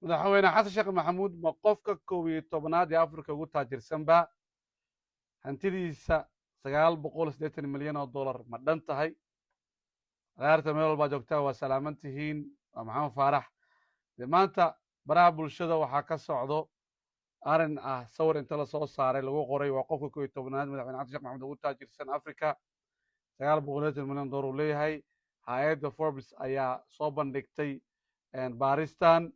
Madaxweyne Xasan Sheekh Maxamuud ma qofka 11aad ee Afrika ugu taajirsanba? Hantidiisa 980 milyan oo dollar ma dhan tahay? Akhyaarta meel walbaa joogtaa, waa salaaman tihiin. Waa Maxamed Faarax. Dee maanta baraha bulshada waxaa ka socdo arrin ah sawir inta lasoo saaray lagu qoray waa qofka 11aad madaxweyne Xasan Sheekh Maxamuud ugu taajirsan Africa, 980 milyan dollar uu leeyahay. Hay-adda Forbes ayaa soo bandhigtay baaristan.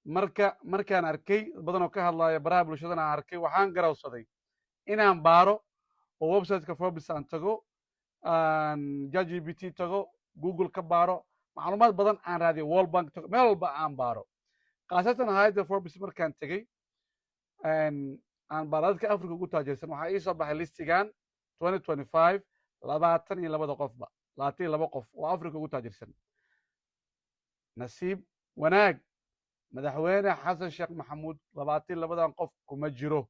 Marka markaan arkay dad badan oo ka hadlaya baraha bulshadana aan arkay, waxaan garawsaday inaan baaro oo websiteka Forbes aan tago, aan ChatGPT tago, Google ka baaro, macluumaad badan aan raadiyo, World Bank tago, meel walba aan baaro. Khaasatan hay-adda Forbes markaan tegey, aan baaro dadka Africa ugu taajirsan, waxaa ii soo baxay listigan 2025, 22-da qofba, 22 qof oo Africa ugu taajirsan. Nasiib wanaag, madaxweyne Xasan Sheekh Maxamuud 22-dan qof kuma jiro.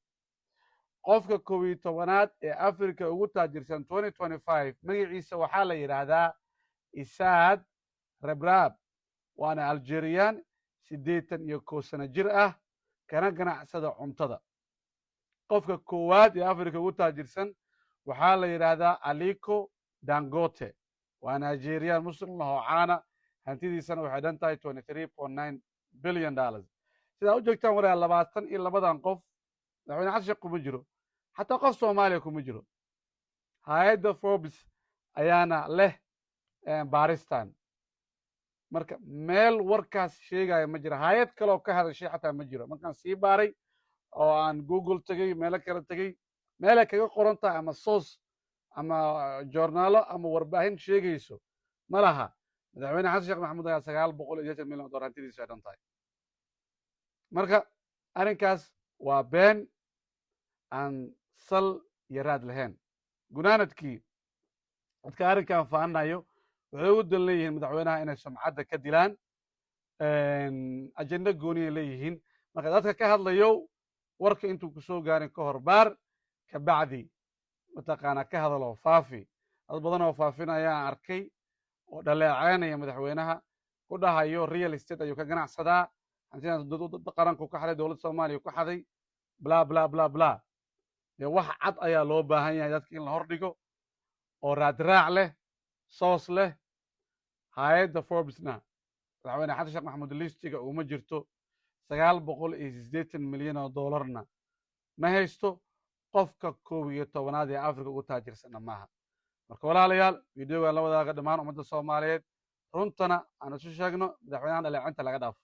Qofka 11aad ee Africa ugu taajirsan 2025 magaciisa waxaa la yidhaahdaa Issad Rebrab, waana Algerian, 81 sano jir ah, kana ganacsada cuntada. Qofka koowaad ee Africa ugu taajirsan waxaa la yidhaahdaa Aliko Dangote, waa Nigerian Muslim ah oo caana, hantidiisana waxay dhan tahay $23.9 billion. Sidaa u joogtaan waraa, 22-dan qof madaxweyne Xasan Sheekh kuma jiro, xataa qof Soomaaliya kuma jiro. Hay-adda Forbes ayaana leh baaristan. Marka meel warkaas sheegaya ma jiro, hay-ad kale oo ka hadashay xataa ma jiro. Markaan sii baaray oo aan Google tegey, meelo kale tegey, meelay kaga qoran tahay ama source ama joornaalo ama warbaahin sheegayso ma laha madaxweyne Xasan Sheekh Maxamuud ayaa 980 milyan oo dollar hantidiisu ay dhan tahay. Marka arrinkaas waa been aan sal iyo raad lahayn. Gunaanadkii, dadka arrinkan faaninayo waxay ugu dan leeyihiin madaxweynaha inay sumcadda ka dilaan, ajenda gooniyay leeyihiin. Marka dadka ka hadlayo, warka intuu ku soo gaarin ka hor baar, kabacdi mataqaanaa ka hadaloo faafi. Dad badan oo faafinaya aan arkay oo dhaleeceynaya madaxweynaha, ku dhahayo real estate ayuu ka ganacsadaa, hantidaas qaranku ka xaday, dowladda Soomaaliya ku xaday, bla bla bla bla. Dee wax cad ayaa loo baahan yahay dadka in la hordhigo oo raadraac leh, source leh. Hay-adda Forbesna madaxweyne Xasan Sheekh Maxamuud listiga uma jirto, 980 milyan oo dollarna ma haysto, qofka 11aad ee Africa ugu taajirsanna maaha. Marka walaalayaal, videogan la wadaaga dhammaan ummadda Soomaaliyeed, runtana aan isu sheegno, madaxweynahan dhaleecinta laga dhaafo.